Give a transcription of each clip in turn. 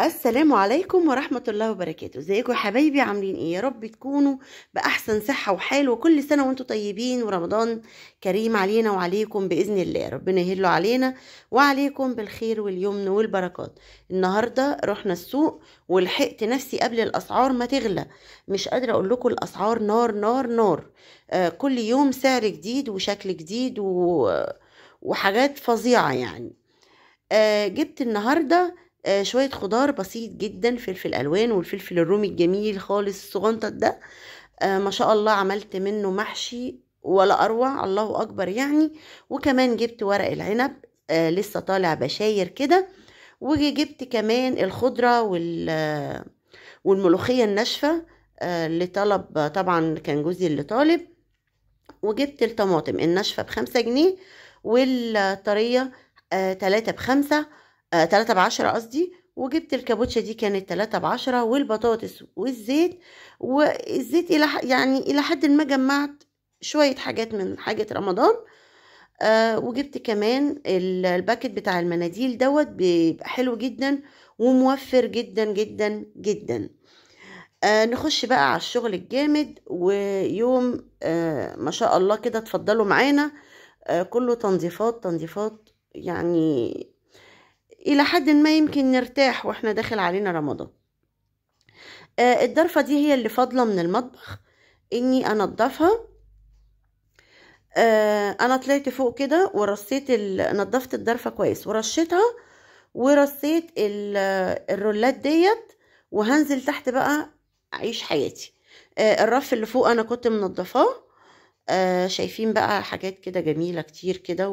السلام عليكم ورحمة الله وبركاته. ازيكم يا حبايبي؟ عاملين ايه؟ يا رب تكونوا بأحسن صحة وحال، وكل سنة وانتم طيبين، ورمضان كريم علينا وعليكم بإذن الله. ربنا يهله علينا وعليكم بالخير واليمن والبركات. النهاردة رحنا السوق ولحقت نفسي قبل الأسعار ما تغلى. مش قادرة اقول لكم الأسعار نار نار نار. كل يوم سعر جديد وشكل جديد وحاجات فظيعة يعني. جبت النهاردة شوية خضار بسيط جدا، فلفل ألوان والفلفل الرومي الجميل خالص الصغنطط ده، ما شاء الله عملت منه محشي ولا أروع، الله أكبر يعني. وكمان جبت ورق العنب، لسه طالع بشاير كده. وجبت كمان الخضرة والملوخية الناشفة، اللي طلب طبعا كان جوزي اللي طالب. وجبت الطماطم الناشفة ب5 جنيه، والطرية 3 ب5، 3 ب10 قصدي. وجبت الكابوتشا دي كانت 3 ب10، والبطاطس والزيت. والزيت الى حد ما جمعت شوية حاجات من حاجة رمضان. وجبت كمان ال packet بتاع المناديل دوت، بيبقى حلو جدا وموفر جدا جدا جدا. نخش بقى على الشغل الجامد. ويوم ما شاء الله كده اتفضلوا معانا، كله تنظيفات تنظيفات يعني، الى حد ما يمكن نرتاح واحنا داخل علينا رمضان. الضرفة دي هي اللي فاضلة من المطبخ اني انضفها. انا طلعت فوق كده ورصيت نضفت الضرفة كويس ورشيتها، ورصيت الرولات ديت، وهنزل تحت بقى اعيش حياتي. الرف اللي فوق انا كنت منضفاه. شايفين بقى حاجات كده جميلة كتير كده.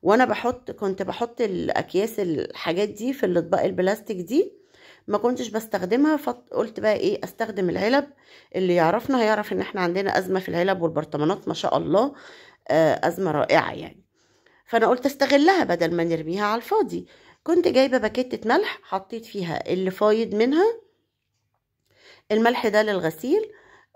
وانا كنت بحط الاكياس الحاجات دي في الاطباق البلاستيك دي، ما كنتش بستخدمها، فقلت بقى ايه، استخدم العلب. اللي يعرفنا هيعرف ان احنا عندنا ازمة في العلب والبرطمانات ما شاء الله، ازمة رائعة يعني. فانا قلت استغلها بدل ما نرميها على الفاضي. كنت جايبة باكيتة ملح، حطيت فيها اللي فايض منها، الملح ده للغسيل،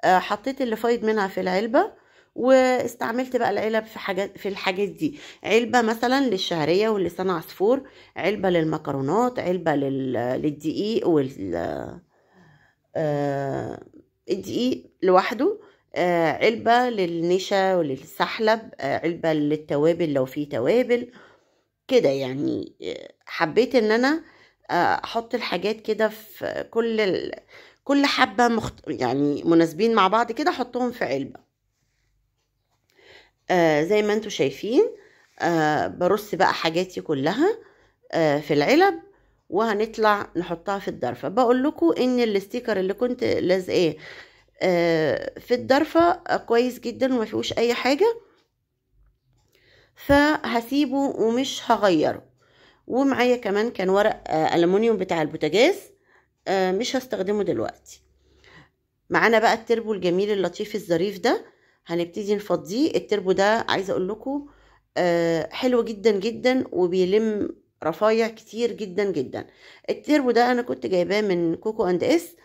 حطيت اللي فايض منها في العلبة. واستعملت بقى العلب في حاجات، في الحاجات دي، علبة مثلا للشعرية واللسان عصفور، علبة للمكرونات، علبة للدقيق الدقيق لوحده، علبة للنشا وللسحلب، علبة للتوابل لو في توابل كده يعني. حبيت ان انا احط الحاجات كده في كل حبة يعني مناسبين مع بعض كده، احطهم في علبة. زي ما انتوا شايفين. برص بقى حاجاتي كلها في العلب، وهنطلع نحطها في الضرفة. بقول لكم ان ال sticker اللي كنت لازقاه في الضرفة كويس جدا وما فيهوش اي حاجة، فهسيبه ومش هغيره. ومعايا كمان كان ورق ألمونيوم بتاع البوتاجاز، مش هستخدمه دلوقتي. معانا بقى التربو الجميل اللطيف الظريف ده، هنبتدي نفضيه. التربو ده عايزه اقول لكم حلو جدا جدا، وبيلم رفايع كتير جدا جدا. التربو ده انا كنت جايباه من كوكو اند اس،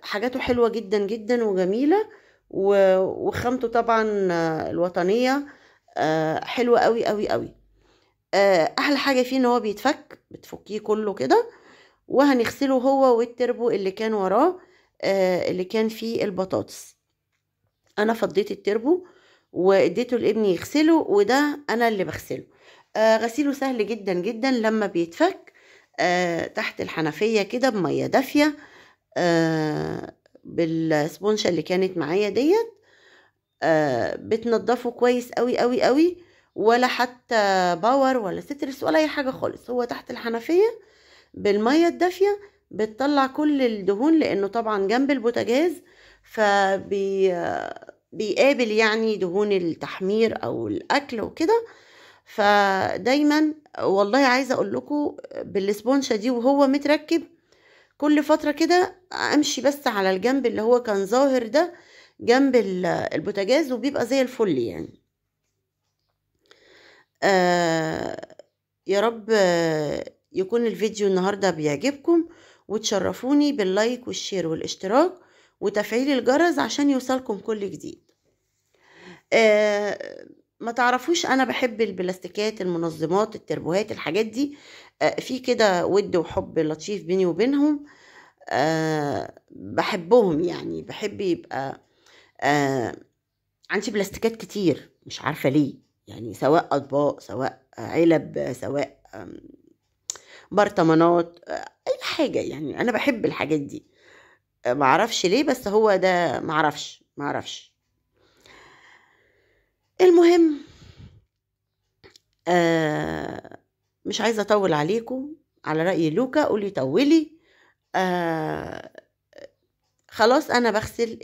حاجاته حلوة جدا جدا وجميلة، وخامته طبعا الوطنية، حلوة قوي قوي قوي. احلى حاجة فيه ان هو بيتفك، بتفكيه كله كده. وهنغسله هو والتربو اللي كان وراه، اللي كان فيه البطاطس. انا فضيت التربو واديته لابني يغسله، وده انا اللي بغسله. غسيله سهل جدا جدا، لما بيتفك تحت الحنفية كده بميه دافيه، بالسبونشة اللي كانت معايا ديت، بتنضفه كويس قوي قوي قوي، ولا حتى باور ولا سترس ولا اي حاجة خالص. هو تحت الحنفية بالمية الدافيه بتطلع كل الدهون، لانه طبعا جنب البوتاجاز، فبيقابل يعني دهون التحمير او الاكل وكده. فدايما والله عايزه اقول لكم بالسبونشه دي وهو متركب، كل فترة كده امشي بس على الجنب اللي هو كان ظاهر ده جنب البوتاجاز، وبيبقى زي الفل يعني. يا رب يكون الفيديو النهارده بيعجبكم، وتشرفوني بال like وال share والاشتراك وتفعيل الجرس عشان يوصلكم كل جديد. ما تعرفوش انا بحب البلاستيكات، المنظمات، التربوهات، الحاجات دي. في كده ود وحب لطيف بيني وبينهم، بحبهم يعني. بحب يبقى عندي بلاستيكات كتير، مش عارفة ليه يعني، سواء اطباق، سواء علب، سواء برطمانات، اي حاجة يعني. انا بحب الحاجات دي، معرفش ليه، بس هو ده، معرفش. المهم مش عايزة اطول عليكم. على رأي لوكا قولي طولي. خلاص انا بغسل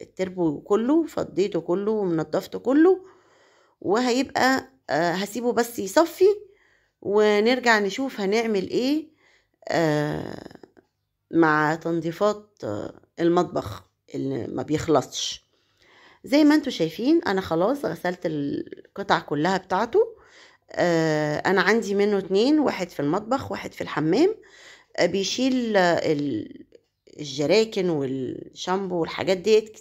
التربو كله، فضيته كله ونضفته كله، وهيبقى هسيبه بس يصفي، ونرجع نشوف هنعمل ايه مع تنظيفات المطبخ اللي ما بيخلصش. زي ما انتوا شايفين انا خلاص غسلت القطع كلها بتاعته. انا عندي منه 2، واحد في المطبخ واحد في الحمام. بيشيل الجراكن والشامبو والحاجات ديت،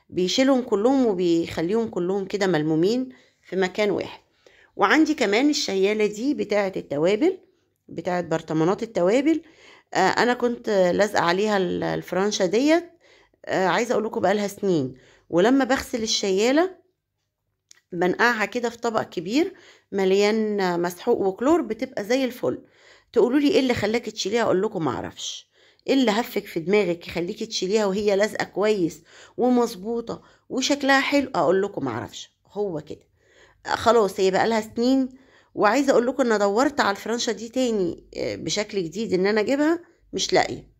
بيشيلهم كلهم وبيخليهم كلهم كده ملمومين في مكان واحد. وعندي كمان الشيالة دي بتاعة التوابل، بتاعة برطمانات التوابل. انا كنت لازقة عليها الفرنشة ديت، عايزة اقول لكم بقالها سنين. ولما بغسل الشيالة بنقعها كده في طبق كبير مليان مسحوق وكلور، بتبقى زي الفل. تقولوا لي ايه اللي خلاك تشيليها؟ اقول لكم معرفش ايه اللي هفك في دماغك يخليكي تشيليها وهي لازقه كويس ومظبوطه وشكلها حلو. اقول لكم معرفش، هو كده خلاص، هي بقى لها سنين. وعايزه اقول لكم ان دورت على الفرنشه دي تاني بشكل جديد ان انا اجيبها، مش لاقيه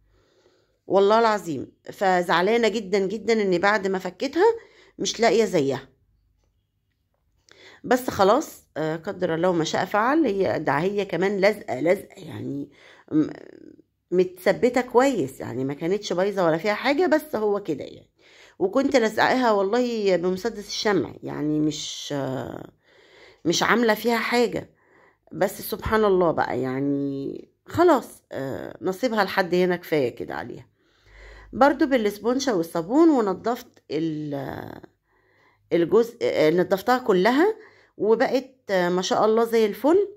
والله العظيم. فزعلانه جدا جدا ان بعد ما فكتها مش لاقيه زيها، بس خلاص قدر الله ما شاء فعل. هي ده هي كمان لازقه لازقه يعني، متثبته كويس يعني، ما كانتش بايظة ولا فيها حاجة، بس هو كده يعني. وكنت لازقاها والله بمسدس الشمع يعني، مش عامله فيها حاجة، بس سبحان الله بقى يعني خلاص نصيبها لحد هنا، كفاية كده عليها. برضو بالاسبونجه والصابون، ونضفت الجزء، نضفتها كلها وبقت ما شاء الله زي الفل.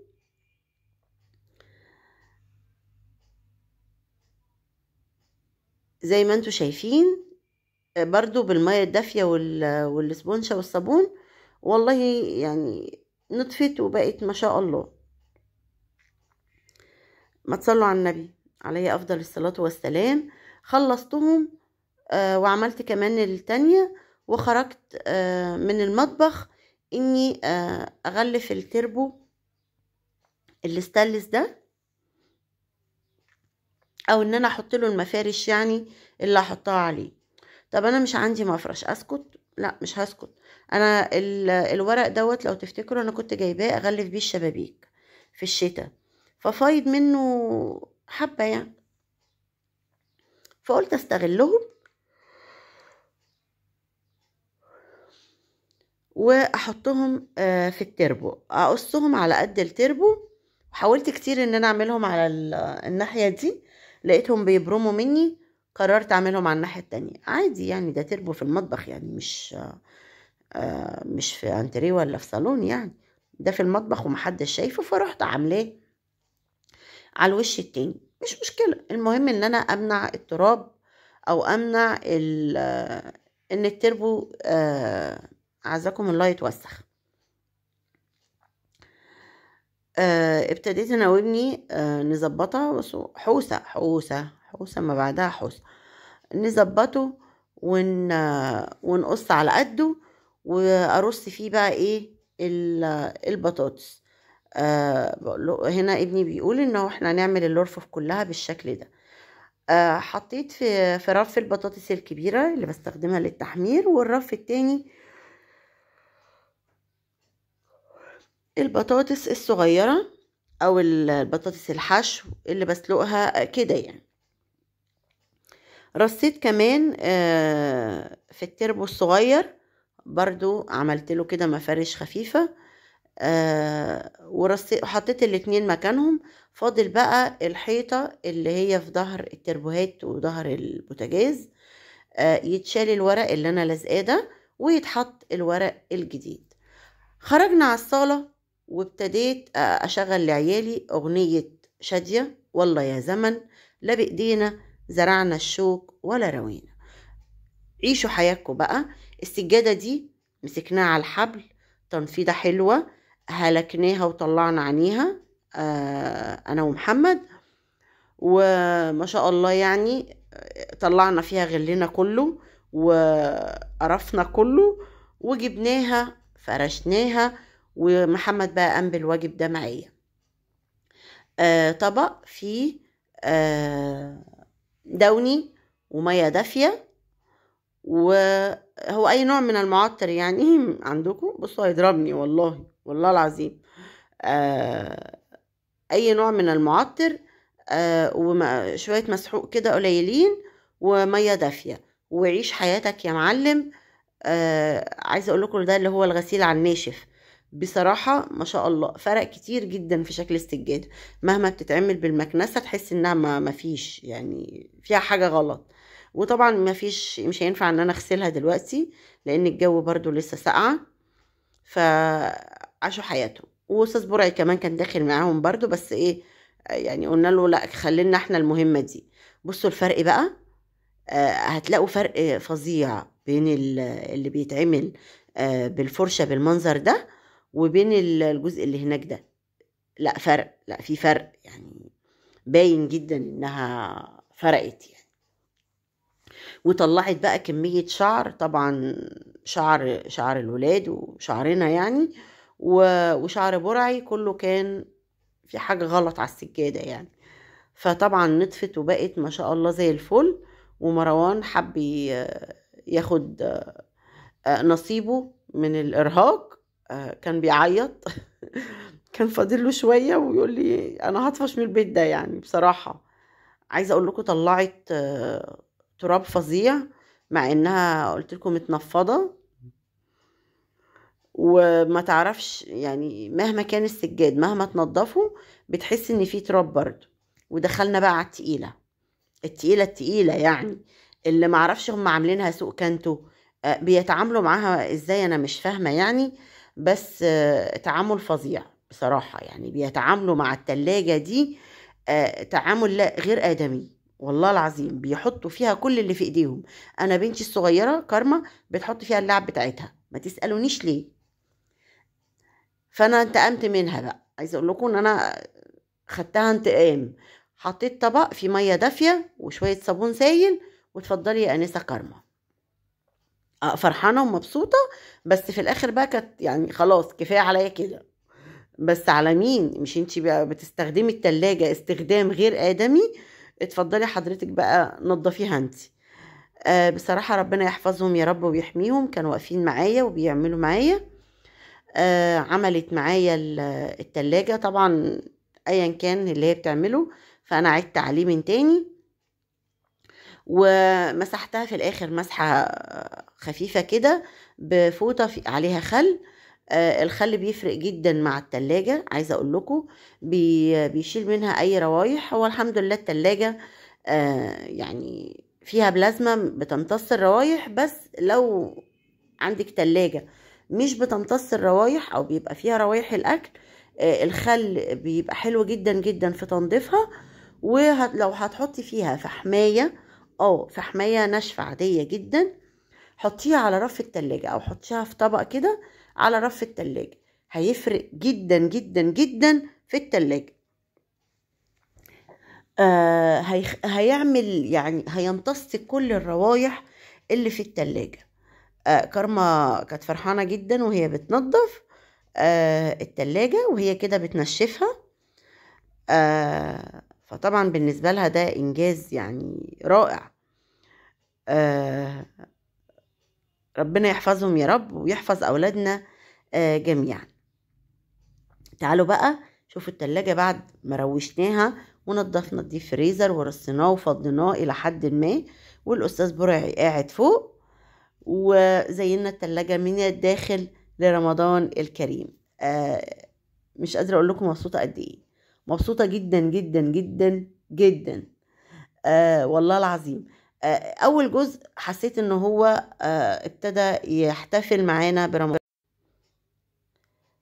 زي ما انتوا شايفين برضو بالمية الدافية والاسبونجة والصابون، والله يعني نطفت وبقت ما شاء الله. ما تصلوا على النبي عليه افضل الصلاة والسلام. خلصتهم وعملت كمان التانية، وخرجت من المطبخ اني اغلف التربو الاستانلس ده، او ان انا احط له المفارش يعني اللي هحطها عليه. طب انا مش عندي مفرش، اسكت؟ لا مش هسكت. انا الورق دوت لو تفتكروا انا كنت جايباه اغلف بيه الشبابيك في الشتاء، ففايض منه حبة يعني، فقلت استغلهم واحطهم في التربو، اقصهم على قد التربو. حاولت كتير ان انا اعملهم على الناحية دي، لقيتهم بيبرموا مني، قررت اعملهم على الناحية التانية عادي يعني، ده تربو في المطبخ يعني، مش في انتريه ولا في صالون يعني، ده في المطبخ ومحدش شايفه، فرحت عاملاه على الوش التاني، مش مشكلة. المهم ان انا امنع التراب، او امنع ان التربو عزكم الله يتوسخ. ابتديت انا وابني نظبطها، بس حوسه حوسه حوسه ما بعدها حوسه، نظبطه ونقص على قده، وارص فيه بقى ايه البطاطس. هنا ابني بيقول انه احنا هنعمل الارفف كلها بالشكل ده. حطيت في رف البطاطس الكبيرة اللي بستخدمها للتحمير، والرف التاني البطاطس الصغيرة او البطاطس الحشو اللي بسلقها كده يعني. رصيت كمان في التربو الصغير برضو، عملت له كده مفارش خفيفة، ورصيت وحطيت الاتنين مكانهم. فاضل بقى الحيطة اللي هي في ظهر التربوهات وظهر البوتاجاز، يتشال الورق اللي انا لازقاه ده ويتحط الورق الجديد. خرجنا على الصالة وابتديت أشغل لعيالي أغنية شادية، والله يا زمن لا بإيدينا زرعنا الشوك ولا روينا. عيشوا حياتكم بقى. السجادة دي مسكناها على الحبل، تنفيضة حلوة، هلكناها وطلعنا عينيها أنا ومحمد، وما شاء الله يعني طلعنا فيها غلنا كله وقرفنا كله، وجبناها فرشناها، ومحمد بقى قام بالواجب ده معايا. طبق فيه دوني ومية دافيه، وهو اي نوع من المعطر يعني عندكم. بصوا هيضربني والله، والله العظيم. اي نوع من المعطر، وشوية مسحوق كده قليلين، ومية دافيه، وعيش حياتك يا معلم. عايزه اقول لكم ده اللي هو الغسيل على الناشف. بصراحة ما شاء الله فرق كتير جدا في شكل السجادة. مهما بتتعمل بالمكنسه تحس انها ما فيش يعني فيها حاجة غلط. وطبعا ما فيش، مش هينفع ان انا اغسلها دلوقتي لان الجو برضو لسه ساقعه. فعاشوا حياتهم. واستاذ برعي كمان كان داخل معاهم برضو، بس ايه يعني قلنا له لا خلينا احنا المهمة دي. بصوا الفرق بقى، هتلاقوا فرق فظيع بين اللي بيتعمل بالفرشه بالمنظر ده وبين الجزء اللي هناك ده. لا فرق، لا في فرق يعني باين جدا انها فرقت يعني. وطلعت بقى كمية شعر، طبعا شعر الولاد وشعرنا يعني، وشعر برعي كله كان في حاجة غلط على السجادة يعني. فطبعا نطفت وبقت ما شاء الله زي الفل. ومروان حب ياخد نصيبه من الإرهاق، كان بيعيط كان فاضل له شوية ويقول لي أنا هطفش من البيت ده يعني. بصراحة عايزة أقول لكم طلعت تراب فظيع، مع إنها قلت لكم متنفضة، وما تعرفش يعني مهما كان السجاد مهما تنضفه بتحس إن في تراب برضه. ودخلنا بقى على التقيلة التقيلة التقيلة يعني، اللي معرفش هم عاملينها سوق كانتو، بيتعاملوا معاها ازاي انا مش فاهمة يعني، بس تعامل فظيع بصراحة يعني. بيتعاملوا مع التلاجة دي تعامل لا غير آدمي والله العظيم. بيحطوا فيها كل اللي في ايديهم. انا بنتي الصغيرة كارما بتحط فيها اللعب بتاعتها، ما تسألونيش ليه، فانا انتقمت منها بقى. عايزة اقول لكم ان انا خدتها انتقام، حطيت طبق في مية دافية وشوية صابون سايل، وتفضلي يا انسة كارما. فرحانة ومبسوطة، بس في الاخر بقى كانت يعني خلاص كفاية عليا كده. بس على مين؟ مش انتي بقى بتستخدمي التلاجة استخدام غير آدمي؟ اتفضلي حضرتك بقى نظفيها انتي. بصراحة ربنا يحفظهم يا رب ويحميهم، كانوا واقفين معايا وبيعملوا معايا. عملت معايا التلاجة طبعا ايا كان اللي هي بتعمله، فانا عدت عليه من تاني ومسحتها في الاخر مسحة خفيفة كده بفوطة عليها خل. الخل بيفرق جدا مع التلاجة، عايزة اقول لكم بيشيل منها اي روايح. هو الحمد لله التلاجة يعني فيها بلازما بتمتص الروايح، بس لو عندك تلاجة مش بتمتص الروايح او بيبقى فيها روايح الاكل، الخل بيبقى حلو جدا جدا في تنظيفها. ولو هتحطي فيها فحماية او فحماية ناشفة عادية جدا، حطيها على رف التلاجة او حطيها في طبق كده على رف التلاجة، هيفرق جدا جدا جدا في التلاجة. هيعمل يعني هيمتص كل الروايح اللي في التلاجة. كارما كانت فرحانة جدا وهي بتنظف التلاجة وهي كده بتنشفها. فطبعا بالنسبة لها ده إنجاز يعني رائع. ربنا يحفظهم يا رب ويحفظ أولادنا جميعا. تعالوا بقى شوفوا التلاجة بعد ما روشناها ونضفنا الديب فريزر ورصيناه وفضيناه إلى حد ما، والأستاذ برعي قاعد فوق، وزينا التلاجة من الداخل لرمضان الكريم. مش قادرة أقول لكم مبسوطة قد إيه، مبسوطة جدا جدا جدا جدا. والله العظيم. أول جزء حسيت إن هو ابتدى يحتفل معانا برمضان.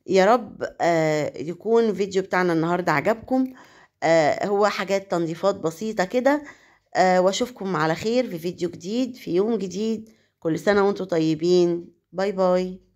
يا رب يكون فيديو بتاعنا النهاردة عجبكم. هو حاجات تنظيفات بسيطة كده. واشوفكم على خير في فيديو جديد في يوم جديد. كل سنة وانتم طيبين. bye bye.